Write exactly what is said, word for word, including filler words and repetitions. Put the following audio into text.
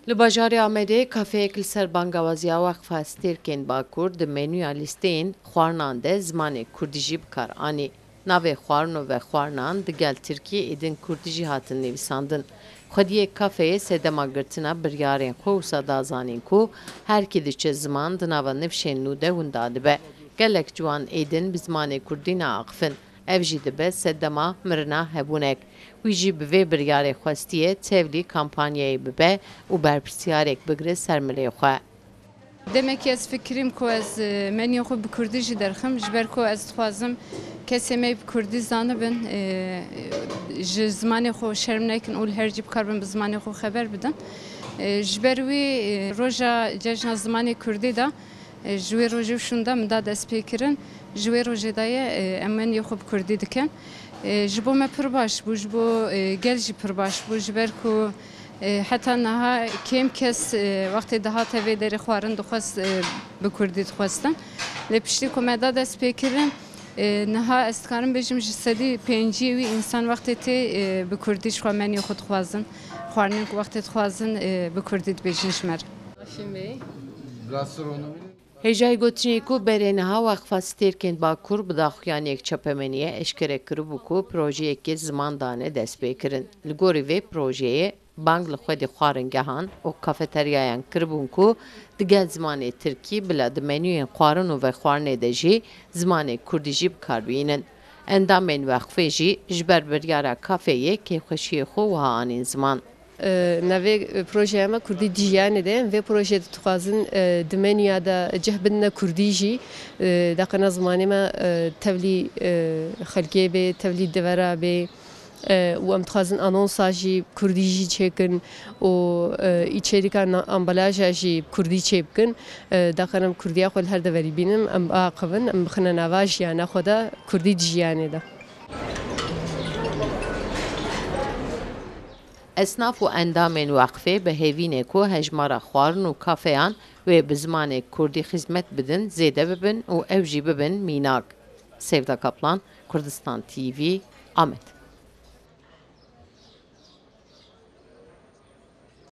Li bajarê Amedê kafeyek li ser bangawaziya Weqfa Stêrkên Bakur di menûya lîsteyên xwarinan de zimanê kurdî jî bi kar anî. Navê xwarin û vexwarinan digel tirkî êdin kurdî jî hatin nivîsandin. Xwediyê kafeyê sedema girtina biryarên xwe wisa da zanîn ku her kî diçe ziman di nava nifşên nû de winda dibe. Gelek ciwan êdin bi zimanê kurdî naaxifin. Ev jî dibe sedema mirina hebûnek. Wî jî bi vê biryarê xwestiye tevlî kampanyayê bibe û berpirsyarek bigire ser milê xwe. Demekî ez fikirîm ku ez, e, meniyê xwe bi kurdî jî derxim, ji ber ku ez dixwazim kesê me bi kurdî zanibin, e, ji zimanê xwe şerm nekin û li her cî bikarbin bi zimanê xwe xeber bidin. E, ji ber wî, e, roja cejna zimanê kurdî de, e, ji wê rojê û şûnda min da destpêkirin, ji wê rojê de ye, e, em meniyê xwe bi kurdî dikin. E, ji bo me pir baş bû, ji bo, e, gel jî pir baş bû, ji ber ku, e, heta niha kêm kes, e, wextê dihate vê derê xwarin dixwest, e, bi kurdî dixwestin. Lê piştî ku me da destpêkirin, e, niha ez dikarim bêjim ji sedî pêncî wî însan wextê tê, e, bi kurdî ji xwe meniyê xwe dixwazin. Xwarinên ku wextê dixwazin, e, bi kurdî dibêjin ji me re. Hêjayî gotinê ku berê niha Weqfa Stêrkên Bakur bi daxuyaniyek çapemeniyê eşkere kiribû ku projeyekê ziman dane destpêkirin. Li gorî vê projeyê bang li xwedî xwaringehan û kafeteryayan kiribûn ku digel zimanê tirkî bila di menûyên xwarin û vexwarinê de jî zimanê kurdî jî bi kar bihînin. Endamên weqfê jî ji ber biryara kafeyê kêfxweşiyê xwe wiha anîn ziman. Navê projeya me Kurdî di jiyanê de. Em vê projeyê de dixwazin, e, di menûya de cih bidine Kurdî jî. E, daqena zimanê me, e, tevlî, e, xelkê bê, tevlî devera bê. E, û em dixwazin anonsa jî Kurdî jî çêkin û, e, îçerîka na-, ambalaja jî Kurdî çêbikin. E, daqena em Kurdiya xwe li her deverî bînin, em biaxivin, em bixine nava jiyana xwe de Kurdî di jiyanê de. Esnaf û endamên weqfê bi hêvî ne ku hejmara xwarin û kafeyan wê bi zimanê kurdî xizmet bidin zêde bibin û ew jî bibin mînak. Sevda Kaplan, Kurdistan T V, Amed.